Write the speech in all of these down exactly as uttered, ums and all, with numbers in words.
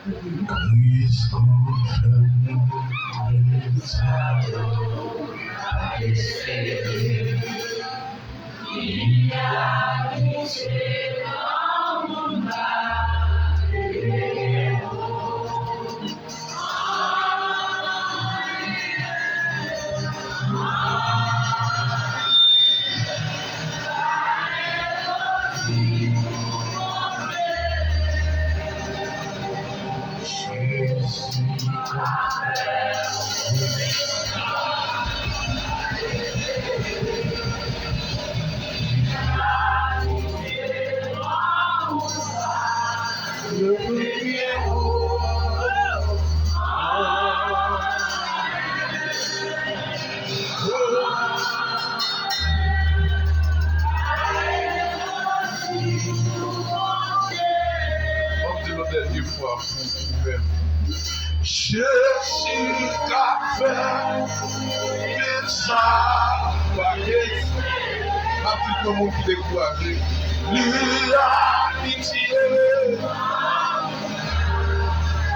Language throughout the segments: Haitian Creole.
Kris konfèm nou, menm sa yo pa t espere. Li abitye nan moun pa t espere. Mwen di nou dènye fwa pou ouvè m. Jezi ka fè mil sa bagay. M ap di pou moun ki dekouraje. Li abitye.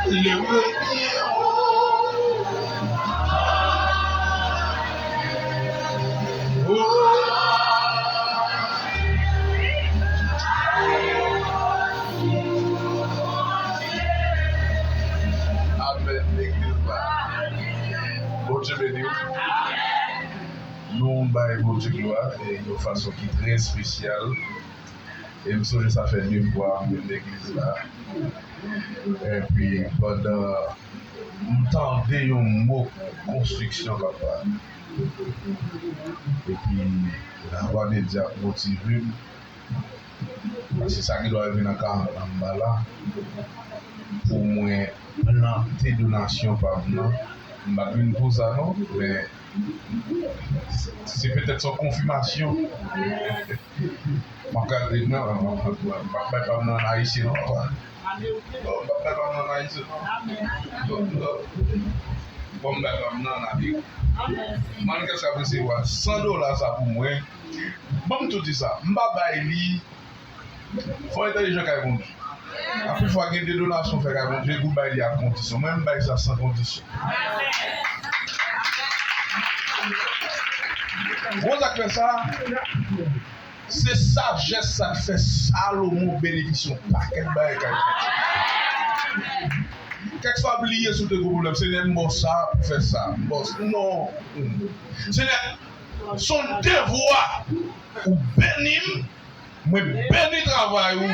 Li abitye. Amèn, legliz la. Bondye beni w. Nou bay Bondye glwa, e, yon fason ki trè espesyal. E m sonje sa fè de fwa m vin legliz la. Epi pandan m tande yon mo konstriksyon k ap pale. Epi lavwa de Dye ap motive m. Paske sa ki dwe rive nan karant an m pa la. Pou mwen plante donasyon pa m nan. M pa t vin pou sa non, men se petèt yon konfimasyon. M ap gade, non, m ap bay pa m nan ayisyen non, papa. Bon, m ap bay pa m nan ayisyen non. Bon, bon, bon, m bay pa m nan Amerik. Mwen, kèk sa presevwa san dola sa pou mwen. Ban m tou di sa. M pa bay li. Fò entèlijan kay Bondye. Anpil fwa gen de donasyon fè kay Bondye, epi w bay li ak kondisyon. Mwen, m bay sa san kondisyon. Bon, sa k fè sa, se sajès sa k fè Salomon benefisye yon pakèt bagay kay Bondye. Kèk fwa bliye si w te gwo pwoblèm, Senyè, m ba w sa pou fè sa. M ba w sa. Non. Senyè, se yon devwa ou beni m, mwen beni travay ou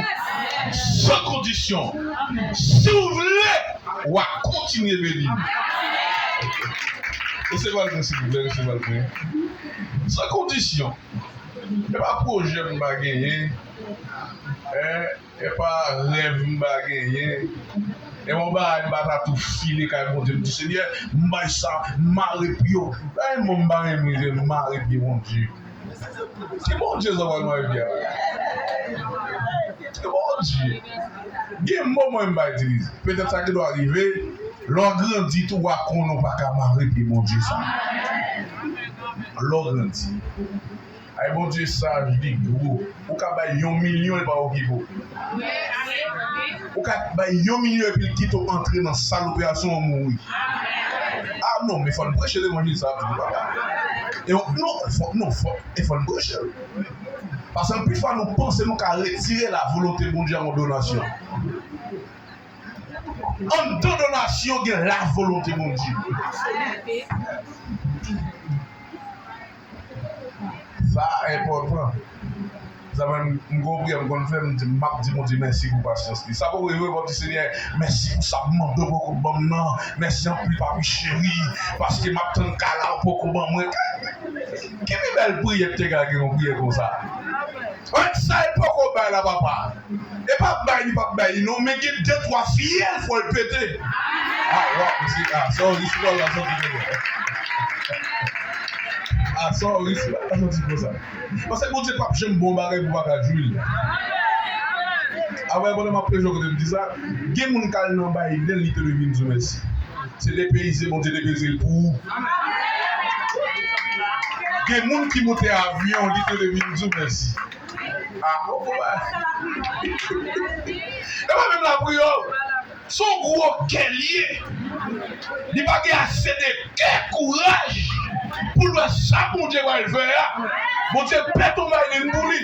san kondisyon. Si w vle, w a kontinye beni m. Resevwa l mwen, silvouplè, resevwa l mwen. San kondisyon. E pa pwojè m pa genyen. Hein? E pa rèv m pa genyen. E yon bagay m pa ta tou file kay Bondye. M di, Senyè, m bay sa, m mare pye w. Bay moun m pa renmen, m mare pye Bondye. Ki Bondye sa pral mare pye a? Ki Bondye? Gen moman m pa itilize. Petèt sa ki dwe rive, lè w grandi tou, w a konnen w pa ka mare pye Bondye sa. Lè w grandi. Ay, Bondye saj, li gwo. Ou ka bay yon milyon, li pa okipe w. Ou ka bay yon milyon epi l kite w antre nan sal operasyon, ou mouri. Ah non, men fò n preche levanjil sa, papa. E non, fò, non, fò, e fò n preche l. Paske anpil fwa nou panse nou ka retire la volonte Bondye a yon donasyon. Anndan donasyon gen la volonte Bondye. Sa enpòtan. Sa fè m, m gon priyè m konn fè, m di, m ap di Bondye mèsi pou pasyans li. Sa poko rive, w ap di, Senyè, mèsi pou sa m mande w poko ban m nan. Mèsi anpil, papi cheri, paske m ap tann kala w poko ban mwen. Ki pi bèl priyè k te ka gen yon priyè konsa? Ann sa, l poko bay la, papa. E p ap bay li, p ap bay li non, men gen de twa fyèl fò l pete. Ah, wa, mesye, ah, sorry, si w la soti konsa. Ah, sorry, si w la soti konsa. Paske Bondye p ap janm ba w bagay pou w pa ka jwi l. Avè, pandan m ap preche kote m di sa, gen moun k al nan Biden, li te vle vin di w mèsi. Se depeyize, Bondye depeyize l pou ou. Gen moun ki moute avyon, li te vle vin di w mèsi. Ah, oh, oh, ah. E pa menm lapri, oh. Se yon gwo kè l ye. Li pa gen ase de kè, kouraj pou l wè sa Bondye pral fè a. Bondye pèt yon bay li pou li.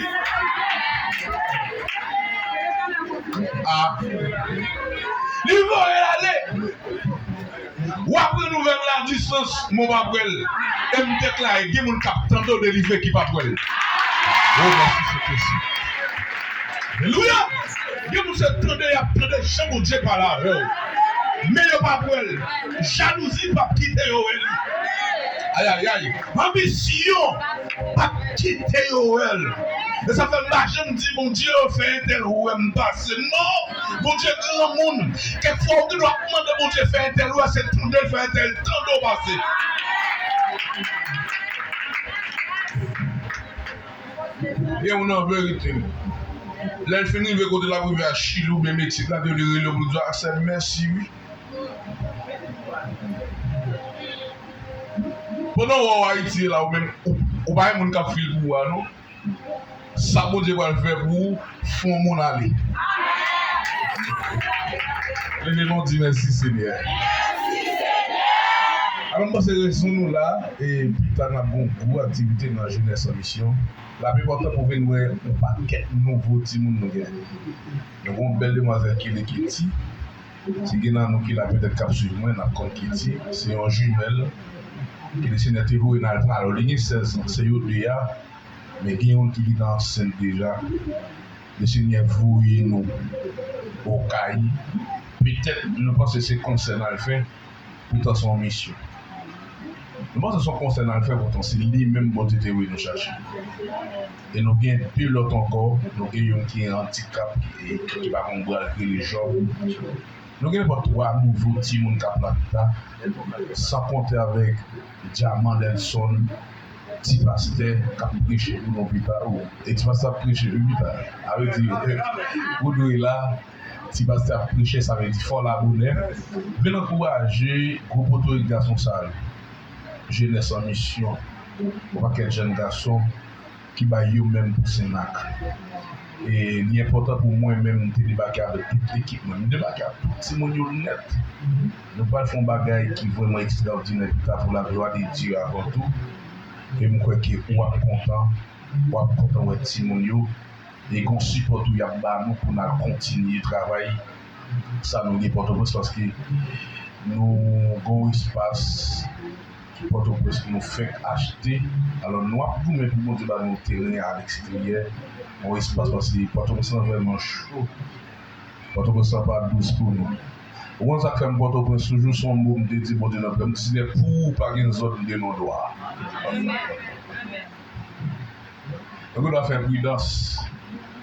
Ah. Li voye l ale. W ap renouvèl la distans, men w p ap wè l. E m deklare, gen moun k ap tande w delivre ki p ap wè l. O, mèsi, Sentespri. Alelouya! Gen moun se tande y ap tande jan Bondye pale avè w. Men yo p ap wè l. Jalouzi p ap kite yo wè li. Ayayay. Anbisyon p ap kite yo wè l. E sa fè m pa janm di Bondye fè entèl wè m pase. Non! Bondye granmoun. Kèk fwa ou gen dwa ap mande Bondye fè entèl wè, se tande l fè entèl tande w pase. Gen moun an verite. Lè l fin rive kote l ap rive a Chili oubyen Meksik la, yo li rele w pou l di w, "Ah, sè, mèsi wi." Pandan w wè w Ayiti la, ou menm, ou, ou pa gen moun k ap fil pou ou a, non. Sa Bondye pral fè pou ou, fè yon moun ale. Leve men w, di, "Mèsi, Senyè." Alò, m panse rezon nou la, e pita n ap gen yon gwo aktivite nan Jeunesse en Mission. L ap enpòtan pou vin wè yon pakèt nouvo timoun nou gen. Nou gen yon bèl demwazèl ki rele Kitty. Si gen nan nou ki la petèt k ap swiv mwen, n ap konn Kitty. Se yon jimèl ke Lesenyè te voye nan Alfa. Alò, li gen sèz an, se yo de a. Men gen youn ki gentan ansent deja. Lesenyè voye nou Okay. Petèt, nou panse se konsè n al fè, poutan se yon misyon. Nou panse se yon konsè n al fè, poutan se li menm Bondye te voye nou chache. E nou gen de lòt ankò, nou gen youn ki andikap, ki, ki pa konn bra l, ki rele Jòb. Nou gen nenpòt twa nouvo timoun k ap la pita, san konte avèk Dyaman Delson, ti pastè k ap preche pou nou pita. O, e ti pastè ap preche wi pita. A vle di, ou dwe la, ti pastè ap preche, sa vle di fò la bonè. Vin ankouraje gwo potorik gason sa yo. Jeunesse en Mission, yon pakèt jèn gason ki bay yo menm pou Senak. E li enpòtan pou mwen menm, m te debake avèk tout ekip mwen. M debake ak tout timoun yo nèt. Nou pral fè yon bagay ki vrèman ekstraòdinè pita pou laglwa de Dye avan tou. E m kwè ke w ap kontan, w ap kontan wè timoun yo. E gon sipò tou y ap ba nou pou n al kontinye travay sa nou gen Pòtoprens, paske nou gon espas Pòtoprens nou fenk achte. Alò, nou ap goumen pou Bondye ba nou teren a leksteryè, yon espas, paske Pòtoprens lan vrèman cho. Pòtoprens lan pa dous pou nou. Ou konn sa k fè m Pòtoprens toujou, se yon mo m te di Bondye nan priyè. M di, "Senyè, pou ou pa gen zòn de non dwa." Nou gen dwa fè pridans.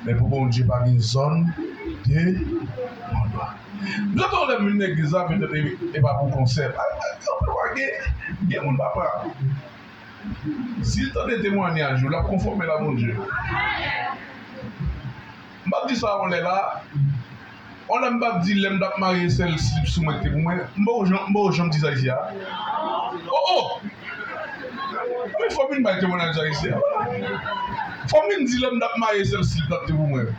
Men pou Bondye pa gen zòn de non dwa. Bientôt lè m vin legliz la, petèt e, e pa pou konsè. Anpil fwa gen, gen moun papa. Si l tande temwanyaj yo, l ap konfòme l a Bondye. M p ap di sa yon lè la. On lè m p ap di lè m t ap marye sèl slip sou mwen ki te pou mwen. M pa janm, m pa janm di sa isi a. Oh, oh! Men fò m vin bay temwayaj sa isi a. Fò m vin di lè m t ap marye sèl slip la ki te pou mwen.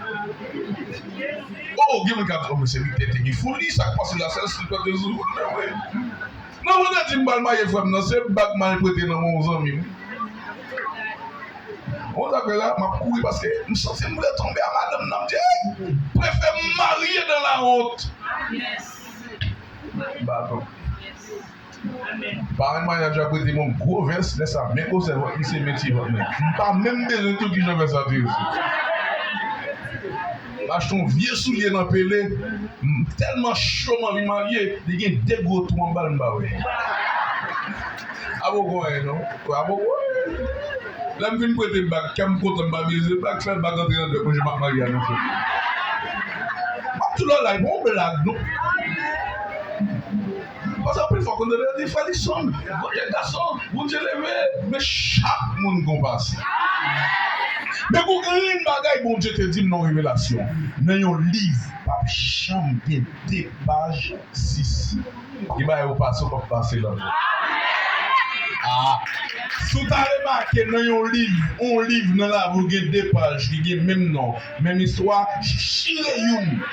Oh, gen moun k ap di, "Oh, men se li ki te gen foli, sa k pase la, sèl slip la te sou." Men wi. Nan vandredi m pral marye frè m nan, se bag m al prete nan men yon zanmi m. Ou ta kwè la, m ap kouri paske m santi m vle tonbe a madanm nan. M di, "Ey, prefè m marye dans la honte." M pa tonbe. Paran maryaj la prete m yon gwo vès, lè sa men gwosè vant li se men ti vant mwen. M pa menm bezwen di w kijan vès la te ye sou. M achte yon vye soulye nan Pele, m tèlman cho m anvi marye, li gen de gwo twou anba l m pa wè. A poko anyen non. A poko anyen. Lè m fin prete bag, kè m kontan m pa bezwen bag, fè bag antre nan dwèt mwen, jan m ap marye a nan fè. M ap tou lòlay, bon blag non. Paske anpil fwa, konn tande yo di, "Frè Luckson, Bondye gason, Bondye leve." Men chak moun gon pase. Men gon grenn bagay Bondye te di m nan yon revelasyon. Nan yon liv, p ap janm gen de paj sis. Gen bagay ou pase, ou p ap pase lòt. Ah. Si w ta remake nan yon liv, yon liv nan lavi w gen de paj ki gen menm non, menm istwa, chire youn.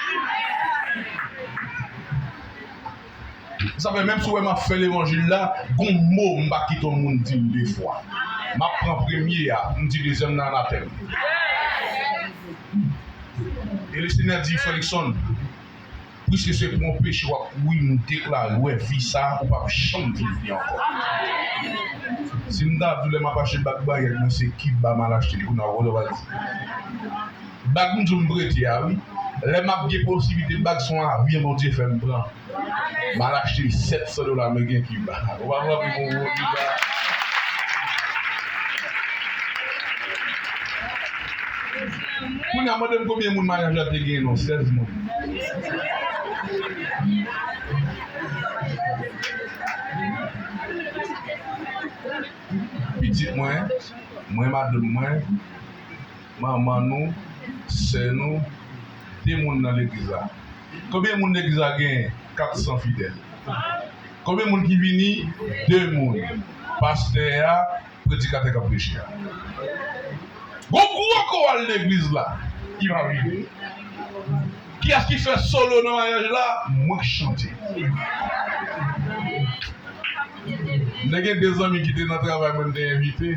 Sa fè menm si w wè m ap fè levanjil la, gon mo m pa kite yon moun di m de fwa. M ap pran premye a, m di dezyèm nan anatèm. E Lesenyè di, Frè Luckson, piske se pou yon peche w ap kouri, m deklare, w wè vi sa a, ou p ap janm viv li ankò. Si m ta di w lè m ap achte bag maryaj mwen, se Kiba m al achte l, kounye a w konn sa w pral di. Bag m di w m prete a, wi. Lè m ap gen posiblite bag se yon avyon Bondye fè m pran. M al achte l sèt san dola ameriken Kiba. Ou pa pran pou bon gwo Kiba. Kounye a, mande m konbyen moun maryaj la te gen non, sèz moun. Pitit mwen, mwen, madanm mwen, manman nou, sè nou, de moun nan legliz la. Konbyen moun legliz la genyen? Kat san fidèl. Konbyen moun ki vini? De moun. Pastè a, predikatè k ap preche a. Gon gwo koral legliz la ki pa vini. Kiyès ki fè solo nan maryaj la? Mwen k chante. M te gen de zanmi ki te nan travay mwen, m te envite.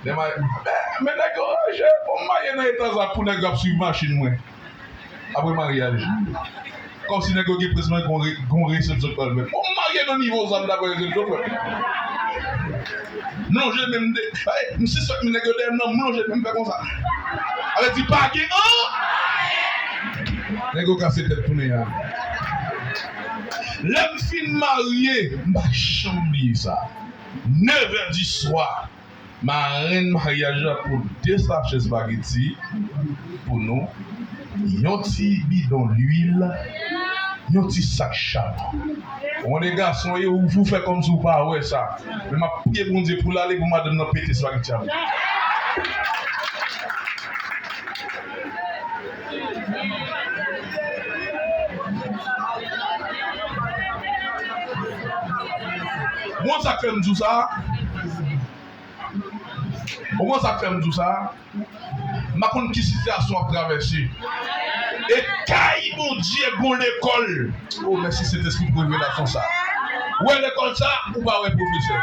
Lè m al, men, men nèg yo ranje, bon, m marye nan eta sa pou nèg yo ap swiv machin mwen apre maryaj. Kòmsi nèg yo gen prens mwen gon re-, gon resepsyon k pral fèt. Bon, m marye nan nivo sa, m ta fè resepsyon frè. M lonje men m de, ay, m sispèk men nèg yo dèyè m nan, m lonje men m fè konsa. Sa vle di pa gen an. Nèg yo kase tèt tounen a. Lè m fin marye, m pa janm bliye sa. Nevè di swa, marenn maryaj la pote de sachè espageti pou nou, yon ti bidon lwil, yon ti sak chabon. Ou konn gason ye, ou, ou fè kòmsi ou pa wè sa. Men m ap priye Bondye pou l ale pou madanm nan pete espageti a. Bon, sa k fè m di w sa? Ou konn sa k fè m di w sa? M pa konn ki sitiyasyon w ap travèse. E kay Bondye gon lekòl. O, mèsi Sentespri pou revelasyon sa. Ou wè lekòl sa, ou pa wè pwofesè.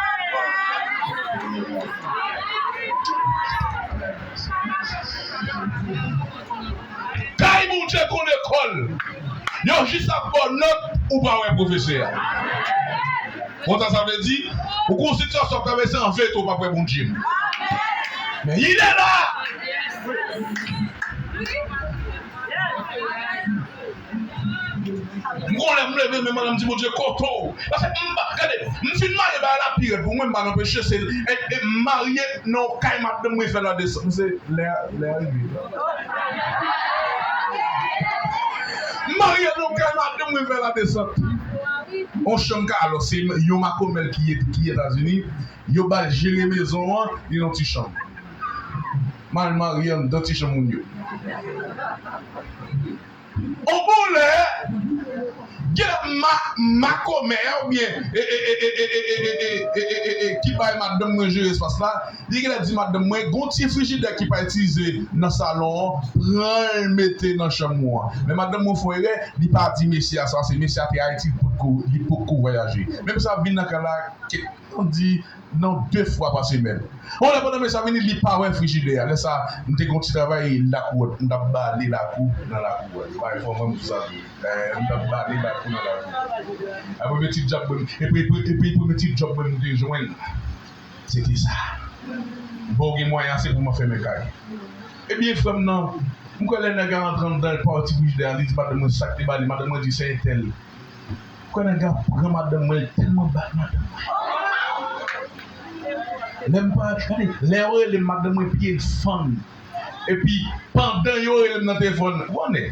Kay Bondye gon lekòl. Yo jis ap ba w nòt, ou pa wè pwofesè a. Konsa sa vle di, ou gon sitiyasyon w ap travèse an verite ou p ap wè Bondye. Men il est là. M gon lè m leve men madanm di Bondye kote w. Paske m pa, gade, m fin marye bagay la pi rèd pou mwen, m pa anpeche se, e, e, m marye nan kay madanm mwen fè ladesant. M se lè, lè a rive. M marye nan kay madanm mwen fè ladesant. On chanm ka, alò se yon makomè ki, ki Etazini, yo ba l jere mezon an, li nan ti chanm. M al marye anndan ti chanm moun yo. On bon lè, gen ma, makomè oubyen, e, e, ki bay madanm mwen jere espas la, li genlè di madanm mwen, gon ti frijidè ki pa itilize nan salon an, pran l mete nan chanm ou an. Men madanm mwen fè yon erè, li pa di mesye a sa, se mesye a te Ayiti, li potko, li potko vwayaje. Menm sa ap vin nan kay la, kèk, nou di, nan de fwa pa semèn. On lè pandan mesye a vini, li pa wè frijidè a. Lè sa, m te gon ti travay lakou, m t ap bale lakou nan lakou. Bay fò mwen m di sa tou. Eh, m t ap bale lakou nan lakou. Apre premye ti djòb mwen, epi, epi, epi premye ti djòb mwen m te jwenn, se te sa. Bon, gen mwayen ase pou m fèmen kay. Ebyen, frè m nan, m kwè lè nèg la rantre anndan, l pa wè ti frijidè a, li di madanm mwen sa k te ba li, madanm mwen di se entèl. Kwè nèg la pran madanm mwen, li tèlman bat madanm mwen. Lè m pa, gade, lè yo rele m, madanm mwen pye l fann. Epi, pandan yo rele m nan telefòn, ou konnen,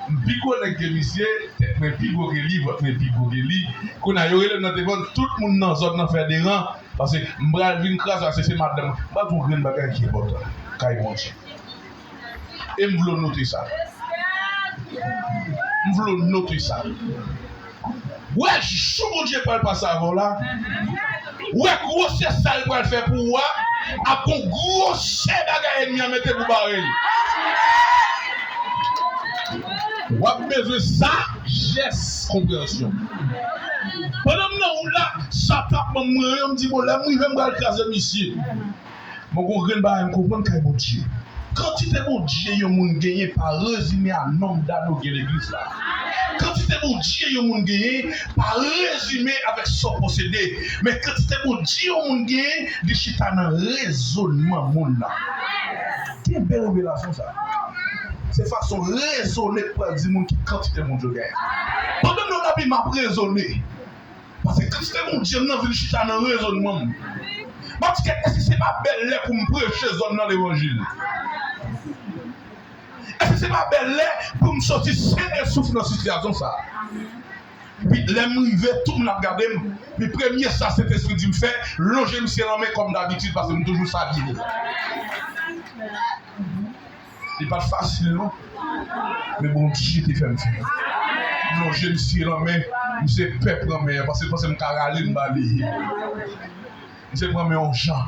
m pi gwo nèg ke misye, tèt mwen pi gwo ke li, vant mwen pi gwo ke li. Kounye a, yo rele m nan telefòn, tout moun nan zòn nan fè deran, paske m pral vin kraze, paske se madanm mwen. M pral di w yon grenn bagay ki enpòtan, kay Bondye. E m vle w note sa. M vle w note sa. Wè, jou Bondye pral pase avè w la, wè gwosè sa l pral fè pou ou a, ap gon gwosè bagay ènmi an mete pou bare l. W ap bezwen sajès, konpreyansyon. Pandan m nan wout la, sa t ap ban m mwen yo, m di, bon, lè m rive, m pral kraze misye. Mwen gon grenn bagay m konprann kay Bondye. Kantite Bondye yon moun genyen pa rezime a nonb dane w gen legliz la. Kantite Bondye yon moun genyen pa rezime avèk sa w posede. Men kantite Bondye yon moun genyen, li chita nan rezònman moun nan. Kenbe revelasyon sa. Se fason rezone k pral di moun ki kantite Bondye w genyen. Pandan m nan labi, m ap rezone. Paske kantite Bondye m nan vin chita nan rezònman m. M ap di, kèt, èske se pa bèl lè pou m preche zòn nan levanjil? Èske se pa bèl lè pou m soti sen e souf nan sitiyasyon sa a? Epi lè m rive, tout moun ap gade m. Epi premye sa Sentespri di m fè, lonje misye lanmen kòm dabitid, paske m toujou salye l. Li pa t fasil, non. Men Bondye te fè m fè. M lonje misye lanmen, misye pè pran men an, paske l panse m ka rale l ba li. Misye pran men yon jan.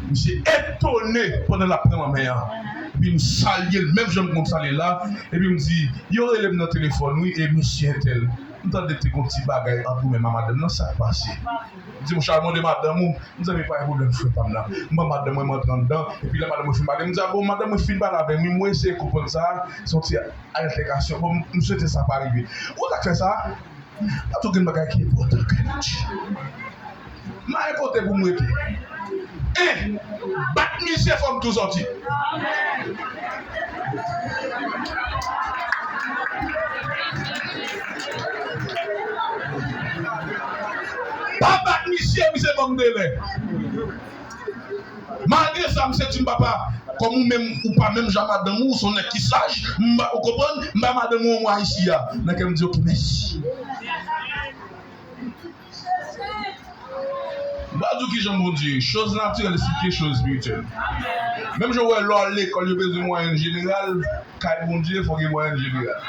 Misye etone pandan l ap pran men an. Epi m salye l, menm jan m konn salye l la. Epi m di, yo rele m nan telefòn, wi, e mesye entèl. M tande te gon ti bagay ant ou menm a madanm nan, sa k pase? M di, monchè, al mande madanm ou. M di, men pa gen pwoblèm, frè pa m nan. M ban madanm mwen, m antre anndan. Epi lè madanm mwen fin pale, m di, a bon, madanm mwen fin pale avè m, wi, mwen eseye konprann sa, se yon ti altèkasyon. Bon, m, m swete sa pa rive. Ou sa k fè sa? Paske gen bagay ki enpòtan kay Bondye. M pa gen kote pou m rete. En, bat misye, fò m tou sòti. Pa bat misye, misye ban m delè. Malgre sa, misye di m, papa, kòm ou menm, ou pa menm jan madanm ou, ou se yon nèg ki saj, m ba, ou konprann, m ba madanm ou yon mwa isi a. Nan kè m di, oke, mèsi. M pral di w kijan Bondye ye. Choz natirèl esplike choz espirityèl. Menm jan w wè lè w al lekòl, yo bezwen mwayèn jeneral, kay Bondye, fò gen mwayèn jeneral.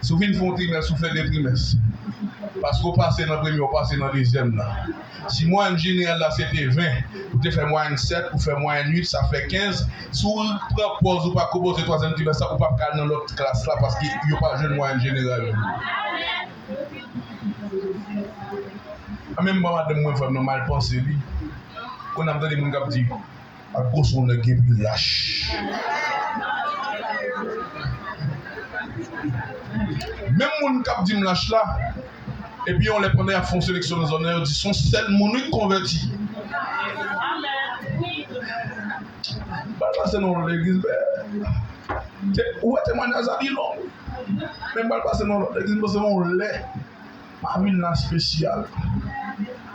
Si w fin fè yon trimès, ou fè de trimès. Paske w pase nan premye, w pase nan dezyèm nan. Si mwayèn jeneral la se te ven, ou te fè mwayèn sèt, ou fè mwayèn uit, sa fè kenz. Si w pran pòz ou pa konpoze twazyèm trimès la, ou p ap ka al nan lòt klas la paske yo pa jwenn mwayèn jeneral. A menm ban madanm mwen fè m nan mal panse li. Kounye a m tande moun k ap di, a gwo son nèg gen pi lach. Menm moun k ap di m lach la, epi yon lè pandan y ap fè yon seleksyon nan zòn nan, yo di se yon sèl moun wi k konvèti. M pral pase nan yon legliz, men, te, ou wè temwayaj la li long. Men m pral pase nan yon lòt legliz, m panse yon lè m a vin la espesyal.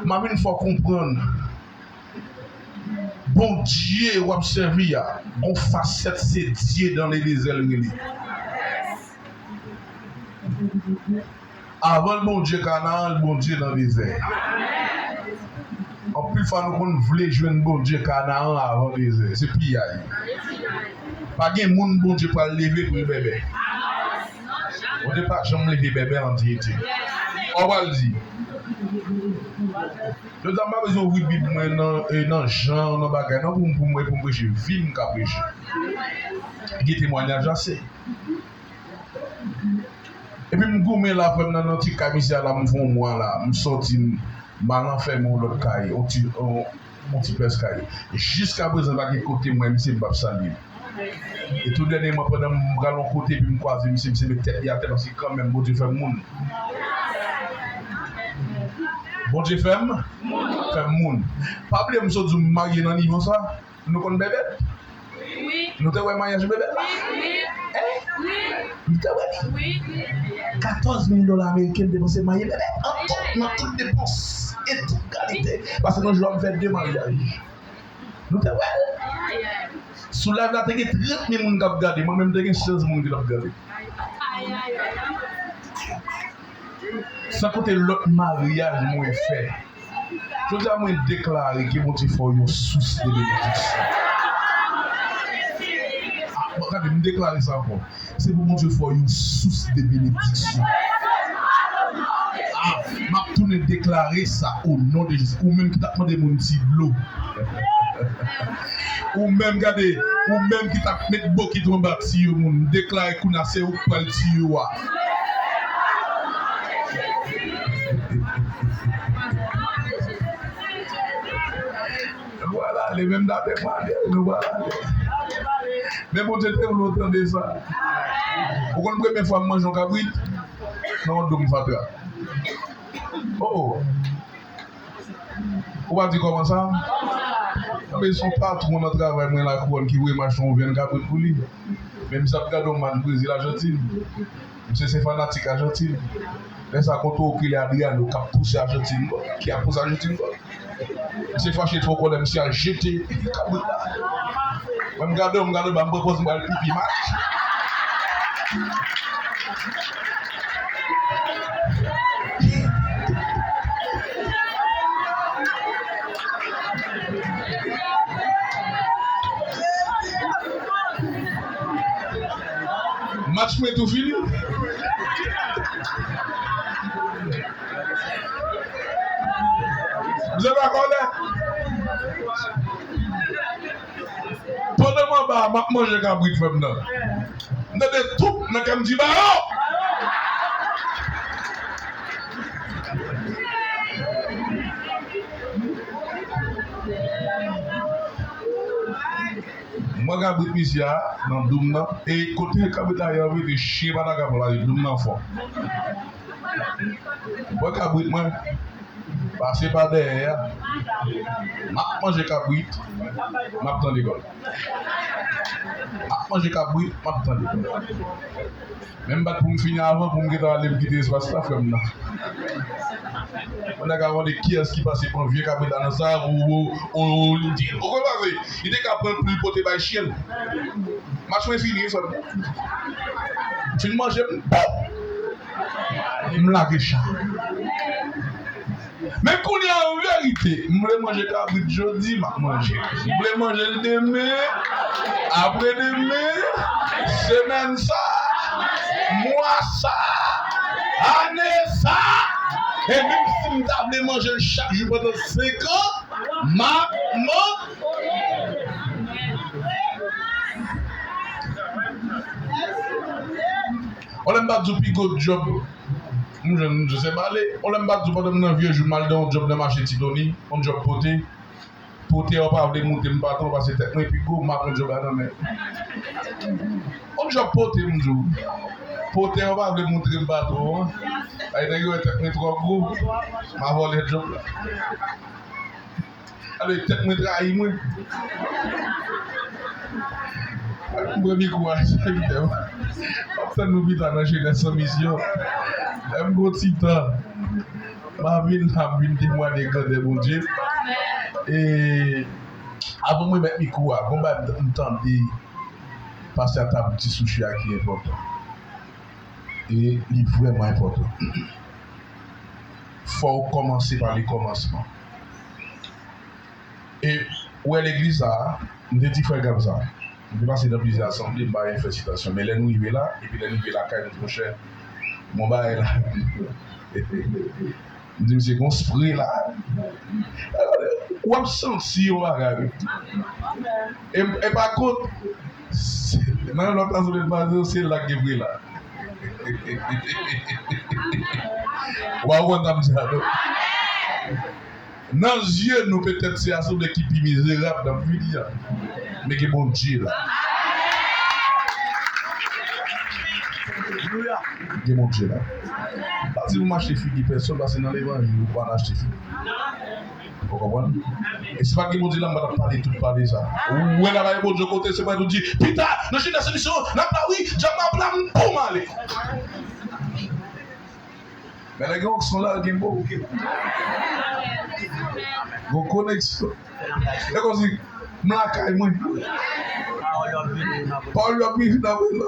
M a vin fè w konprann. Bondye w ap sèvi a, gon fasèt se Dye dan ledezè l rele. Avan l Bondye Kanaran, l Bondye nan dezè. Anpil fwa nou konn vle jwenn Bondye Kanaran avan dezè. Se piyay. Pa gen moun Bondye pral leve pou l bèbè. Bondye pa janm leve bèbè an diyite. Ou pral di, jodi a m pa bezwen ouvri Bib mwen nan, e, nan Jan, nan bagay, non, pou m, pou m, pou m preche. Vi m ka preche. Gen temwayaj ase. Epi m goumen la, frè m nan, nan ti kay misye a la, m fè yon mwa la, m sòti, m, m al anfèmen yon lòt kay, yon ti, yon, yon ti pès kay. Jiskaprezan, pa gen kote m wè misye m p ap salye l. E tou dènyèman, pandan m pral yon kote, epi m kwaze misye, misye met tèt li atè, paske kanmenm, Bondye fè m moun. Bondye fè m, fè m moun. Pa bliye m sot di w m marye nan nivo sa. Nou konn bèbèt? Wi. Nou te wè maryaj bèbèt la? Wi. Hein? Wi. Nou te wè li? Wi. Katòz mil dola ameriken m depanse marye bèbèt. An tout, nan tout depans. E tout kalite. Paske nan jou a m fè de maryaj. Nou te wè l? Sou live la te gen trant mil moun k ap gade. Mwen menm te gen sèz moun ki t ap gade. San konte lòt maryaj mwen fè. Jodi a mwen deklare ke Bondye fè w yon sous de benediksyon. Ah, bon, gade, m deklare sa ankò. Se pou Bondye fè w yon sous de benediksyon. Ah, m ap tounen deklare sa o non de Jezi. Ou menm ki t ap mande moun ti dlo. Ou menm, gade, ou menm ki t ap met bokit anba tiyo moun, m deklare kounye a se ou k pral tiyo a. Nou pral ale, menm dapre mwen, nou pral ale. Men Bondye te vle w tande sa. Ou konn premye fwa m manje yon kabrit? Nan yon doum fatra. Oh, oh. Ou pa di kòman sa? Anben, se yon patwon nan travay mwen, Lakouwòn, ki voye m achte yon vyann kabrit pou li. Men misye ap gade yon match Brezil Ajantin. Misye se fanatik Ajantin. Lè sa, kontre Okile Adriano k ap pouse Ajantin bò, ki ap pouse Ajantin bò. Misye fache twò kòlè, misye al jete kabrit la. Mwen, m gade, m gade, ba m pran pòz, m pral pipi, match. Match mwen tou fini. Mwen pa konnen. Pandan m anba a, m ap manje kabrit frè m nan. M tande toup nan kè m di, "Bayo!" M pran kabrit misye a nan doum nan. E kote kabrit la ye, anvi di chen pa ta ka pran, paske doum nan fò. M pran kabrit mwen, pase pa dèyè a. M ap manje kabrit, m ap tande gòl. M ap manje kabrit, m ap tande gòl. Men m bat pou m fini avan, pou m gentan ale, m kite espas la, frè m nan. Mwen ta ka mande kiyès ki pase pran vye kabrit la nan sa, ou, ou, ou, li di, ou konn pase, li te ka pran pou l pote bay chen. Match mwen fini, frè m. Fin manje, m, m lage chay. Men kounye a, an verite, m vle manje kabrit jodi, m ap manje. M vle manje l demen, apredemen, semèn sa, mwa sa, ane sa. E menm si m ta vle manje l chak jou pandan senk an, m ap man-, On lè m pa di w pi gwo djòb m jwenn, m di w se pale. On lè m pa di w pandan m nan vye jou, m al nan yon djòb nan mache Ti Toni, yon djòb pote. Potè yo pa vle moute m patwon paske tèt mwen pi gwo, m ap pran djòb la nan men. On djòb pote, m di w. Potè yo pa vle moutre m patwon an. Ay, nèg yo wè tèt mwen twò gwo, m a vòlè djòb la. Ale, tèt mwen trayi mwen. M pran mikwo a, sèvitè. M ap tann nou pita nan Jenès san misyon. Lè m gon ti tan, m a vin la, m vin temwanye grandè Bondye. E avan mwen met mikwo a, gon bagay m tande pastè a t ap di sou chè a ki enpòtan. E li vrèman enpòtan. Fò w kòmanse pa lekòmansman. E ou wè legliz sa a, m te di frè Gab sa. M te pase nan plizyè asanble, m pa renmen fè sitasyon. Men lè nou rive la, epi lè nou rive lakay, nou di, monchè, bon bagay la. M di, misye, gon spre la. W ap santi yon bagay. E, e pa kont, nan lòt asanble, m pa di w, se la k gen pre la. W a konprann sa m di a, non? Nan zye nou, petèt se asanble ki pi mizerab nan peyi a. Men gen Bondye la. Gen Bondye la. Pa di pou m achte figi pèsonn, paske nan levanjil, ou pa achte figi. Ou konprann? E si pa t gen Bondye la, m pa t ap pale tout pale sa. Ou wè la, pa gen Bondye kote, se mwen tou di, pita, nan Jenès san misyon, n ap la wi, djab m ap la, m pou m ale. Men lè gen onksyon la, gen bon bouke. Gon koneksyon. E kòmsi, m lakay mwen. Pawòl yo ap vini nan vre la.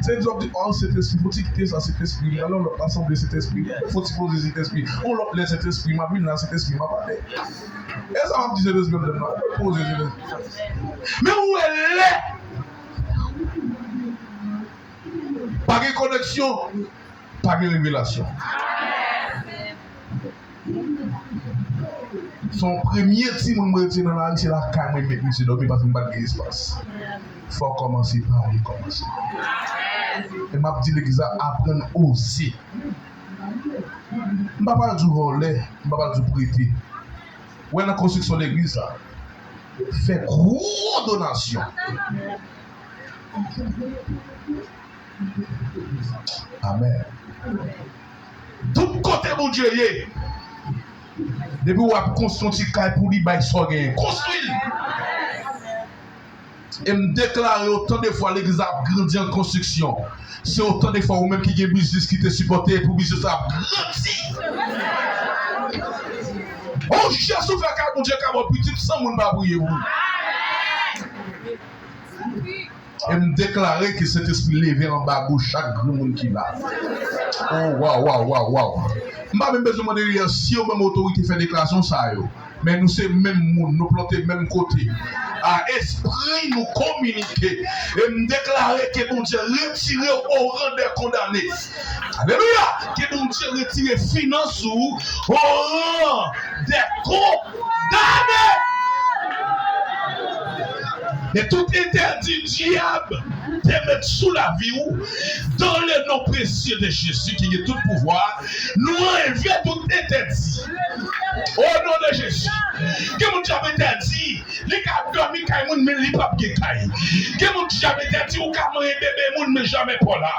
Se di w ap di, oh, Sentespri, fò ti kite sa, Sentespri. Alò, lòt asanble, Sentespri. Fò ti poze Sentespri. On lòt lè, Sentespri, m ap vin la, Sentespri, m ap ale. E sa m ap di Sentespri, m ap di, non, poze Sentespri. Men ou wè lè pa gen koneksyon, pa gen revelasyon. Se yon premye timoun mwen retire nan lari, se lakay mwen met misye dòmi paske m pa t gen espas. Fò w kòmanse pa lekòmansman. E m ap di legliz la, aprann oze. M pa pral di w vòlè, m pa pral di w prete. Ou wè nan konstriksyon legliz la, fè gwo donasyon. Amèn. Tout kote Bondye ye, depi w ap konstwi yon ti kay pou li, bay sa w genyen. Konstwi l! E m deklare, otan de fwa legliz la ap grandi an konstriksyon, se otan de fwa ou menm ki gen biznis ki te sipòte pou biznis la ap grandi. O Jezi, ou fè kay Bondye ka ba w pitit san moun pa priye pou ou. E m deklare ke Sentespri leve anba gwo chak granmoun ki la. Oh, waw, waw, waw, waw. M pa menm bezwen mande li si yo ban m otorite fè deklarasyon sa yo. Men nou se menm moun, nou plante menm kote. A espri nou kominike. E m deklare ke Bondye retire w o ran dè kondane. Alelouya! Ke Bondye retire finans ou o ran dè kondane. E tout entèdi dyab te met sou lavi w, dans le nom précieux de Jésus ki gen tout pouvwa, nou anlve tout entèdi. O non de Jezi. Gen moun k ap entèdi, li ka ap dòmi kay moun, men li p ap gen kay. Gen moun k ap entèdi, ou ka manyen bebe moun, men jamè pa w la.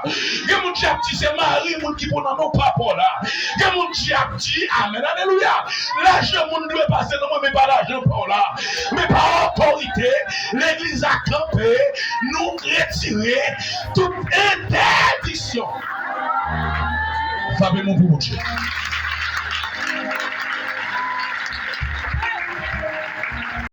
Gen moun k ap di se mari moun ki pou nan men w, pa pa w la. Gen moun k ap di, amèn, alelouya, lajan moun dwe pase nan mwen, men pa lajan pa w la. Men pa otorite, legliz la kanpe, nou retire tout entèdiksyon. Frape men w pou Bondye.